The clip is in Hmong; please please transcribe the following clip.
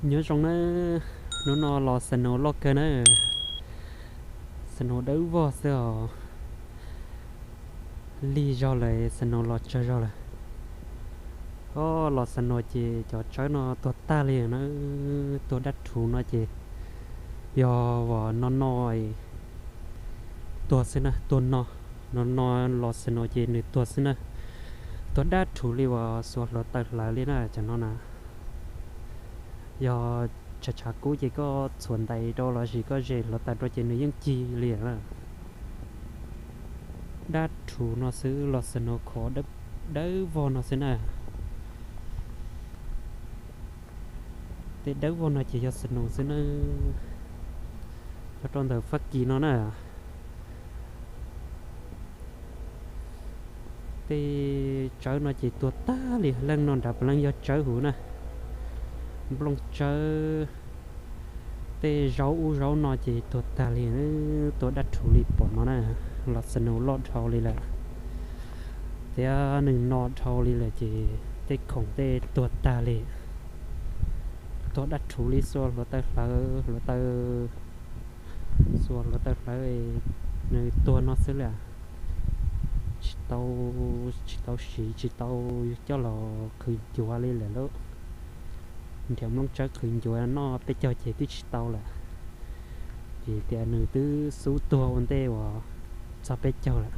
Nyob zoo nawb, hnub no los snow loj kawg na, snow dawb vog xwb os. Lig zog lawm, snow los tsawg zog lawm. Os, los snow ces cov tsawb no tuag tag li na, tuag dab rhuv no ces yog uas no no tuag xwb na, tuag no, no no los snow ces nws tuag xwb na, tuag dab rhuv li uas xuas hluav taws hlawv li na cov no na. Yog tshav tshav kub ces koj txhuam ntais rau lossis koj zes hluav taws rau ces nws yeej cig li na. Dab rhuv no xwb, los snow khov dawb vog no xwb na. Tej dawb vog no ces yog snow xwb na. Nyob rau ntawm Fab Kis no na, tej tsawb no ces tuag tag li, leej no nrad puav leej yog tsawb huv na, nplooj tsawb, tej zaub ub zaub no ces tuag tag li, tuag dab rhuv li pom no na. Los snow loj dhau li lawm, thiab nws no dhau li lawm ces tej khoom tej tuag tag li, tuag dab rhuv li, xuas hluav taws hlawv, hluav taws, xuas hluav taws hlawv, nws tuag no xwb lawm. Tsis tau, tsis tau siv, tsis tau coj los qhwv ncuav li lawm lauj. Nrhiav nplooj tsawb qhwv ncuav noj peb caug ces twb tsis tau lawm, vim tias nws twb xub tuag ua ntej uas txog peb caug lawm.